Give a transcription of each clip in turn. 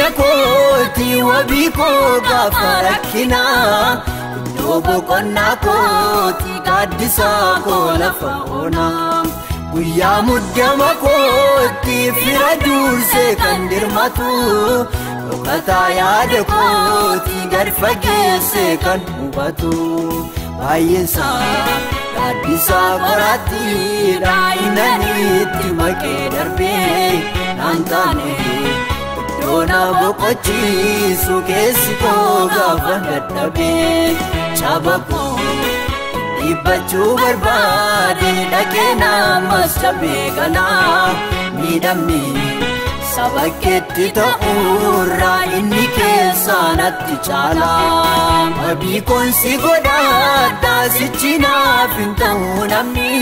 Jireenya kooti wabii koo gaafa rakkinaa iddoo boqonnaa kooti gaaddisaa koo lafa onaa guyyaa muddama kooti fira dursee kan dirmatu dhokataa yaada kooti gad fageessee kan hubatu baay'eensaa gaaddisaa qoraattiidha innanitti maqee darbee naan taane Doona boqochiisu keessi koo gaafa dadhabee caba koo dhiibbachuu barbaade dhaqee namas cabee galaa miidhamni saba keetti ta'uurraa inni keessaa natti caalaa. Wabii koon si godhadhaa sichi naaf hin ta'u namni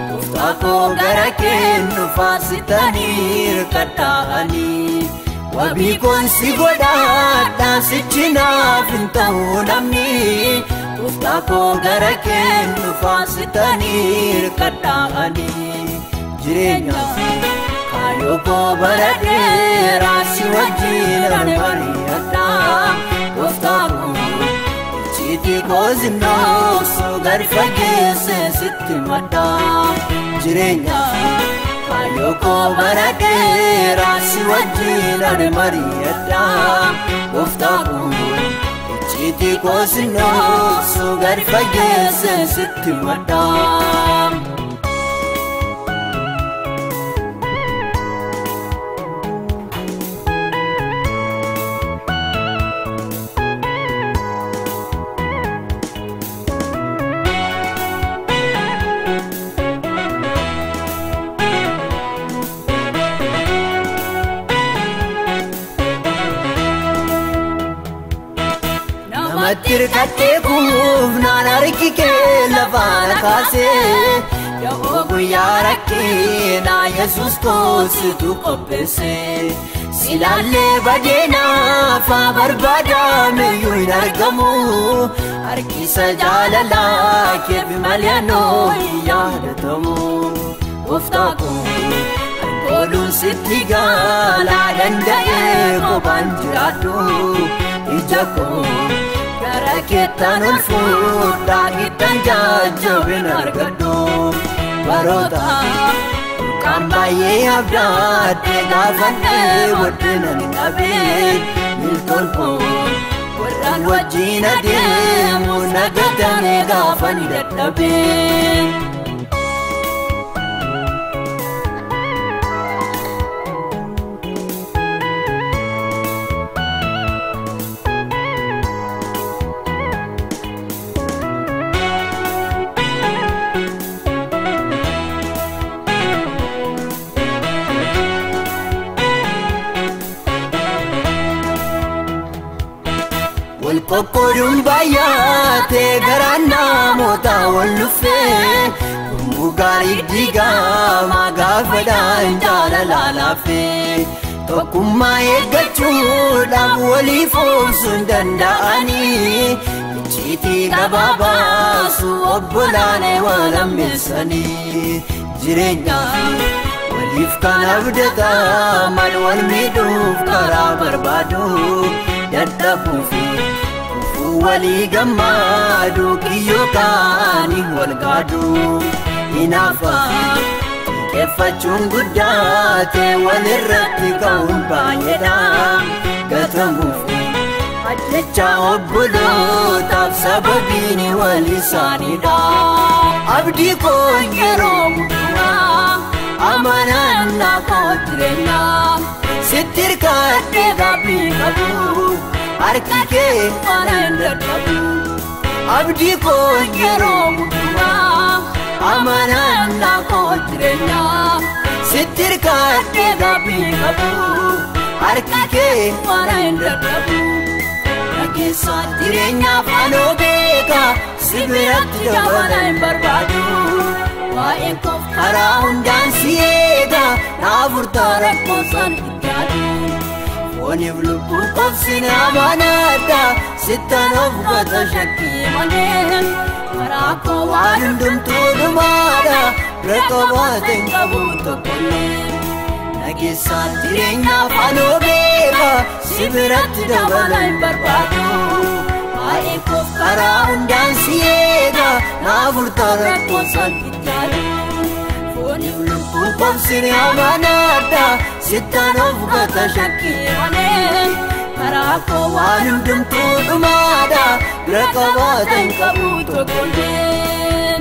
gooftaa koo gara kennu faarsitanii hirkadhaanii. Wabii koon si godhadhaa sichi naaf hin ta'u namni gooftaa koo gara kennu faarsitanii hirkadhaanii. Jireenyaaf kaayyoo koo bara dheeraa si wajjin ani mari'adhaa gooftaa koo icciitii koo zinnooksu gad fageessee sitti maddaa. Jireenyaaf kaayyoo koo bara dheeraa si wajjin ani mari'adhaa gooftaa koo icciitii koo zinnooksu gad fageessee sitti maddaa. Namatti hirkattee kuufnaan harki kee lafaan kaasee da'oo guyyaa rakkinaa Yesuus koositu qopheesse. Silaallee badeenaafaa barbaadameyyuu hin argamu harkisa jaalalaa keef malee anoo hin yaadatamu. Gooftaa koo ooluun sitti gaalaa danda'ee kophaan jiraadhu ija koo gara keettaan ol fuudhaa ittaan jajjabina argadhu. Baroota kan baay'ee abdaadhe gaafannee waddina ni dhabee miltoon koo warraan wajjin adeemu nagatame gaafa ni dadhabee. Wal qoqqooduun baay'atee garaan namoota wal dhufee gurmuu gaarii diigamaa gaafadhaan jaalalaa laafee tokkummaa eeggachuudhaaf waliif obsuu hin danda'anii icciitii gabaabaasu obbolaane wal hammeessanii jireenya waliif kan abdataman wal miidhuuf karaa barbaadu dadhabuufi kufuu walii gammaadu kiyyoo kaanii wal gaadu hinaafa xiqqeeffachuun guddaate walirratti ka'uun baay'eedha gatamuufi ajjecha obbolootaaf sababiin wal isaaniidha. Abdii koo yeroo hundumaa amanannaa koo jireenyaa sitti hirkadhee gaabbii qabu harki kee mana hin dadhabu. Abdii koo yeroo hundumaa amanannaa koo jireenyaa sitti hirkadhee gaabbii qabu harki kee mana hin dadhabu. Nageessa jireenyaaf anoo beeka si biratti dabala hin barbaadu. Waa'ee koof karaa hundaan si eega naaf furtaa rakkoo san itti yaadu. Fooniif lubbuu koof si amanadha sittan of gata shakkii malee. Karaa koo waan hundumtuu dhumaadha rakkoo baate hin qabu tokkollee. Nageessaan jireenyaaf anoo beeka, si biratti dabala hin barbaadu. Waa'ee koof karaa hundaan si eega, naaf furtaa rakkoon salphitaadhu. Fooniif lubbuun koomsine amanaadha, sittaan of gata shakkii malee. Karaa koo waan hundumtuu dhumaadha, bira qabaata hin qabu tokkollee.